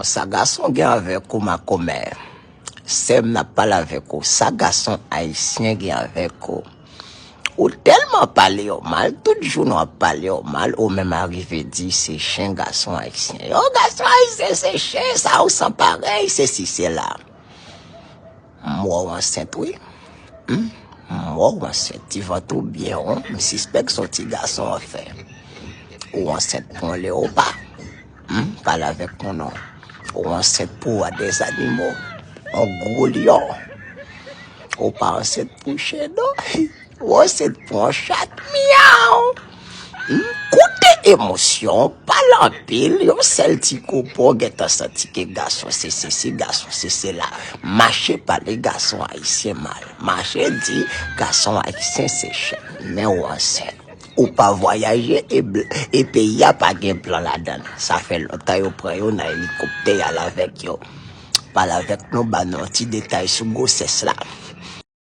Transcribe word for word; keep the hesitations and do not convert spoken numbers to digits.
Sa gason gen avèk ou, makomè? Sè m, n ap pale avèk ou. Sa gason ayisyen gen avèk ou? Ou tèlman pale yo mal, tout jounen w ap pale yo mal, ou menm arive di se chen gason ayisyen. Yo, gason ayisyen se chen, sa ou san parèy, se si se la. M wè w ansent, wi. Hmm? M wè w ansent, ti vant ou byen won, m sispèk se yon ti gason w ap fè. Ou ansent pou yon leopa. Hmm? Pale avèk nou non. Ou ansent pou wa dèzanimo. Yon gwo lyon. Ou pa ansent pou chen non. Ou ansent pou yon chat. Myaw! Hmm? Koute emosyon, pale anpil, yon sèl ti kou pou w gentan santi ke gason se sesi, gason se sela. Mache pale gason ayisyen mal. Mache di gason ayisyen se chen. Men ou ansent. Ou pa vwayaje e, bl- e peyi a pa gen blan ladan l. Sa fè lontan yo pran yo nan elikoptè y al avèk yo. Pale avèk nou, ba nou yon ti detay sou gwosès la.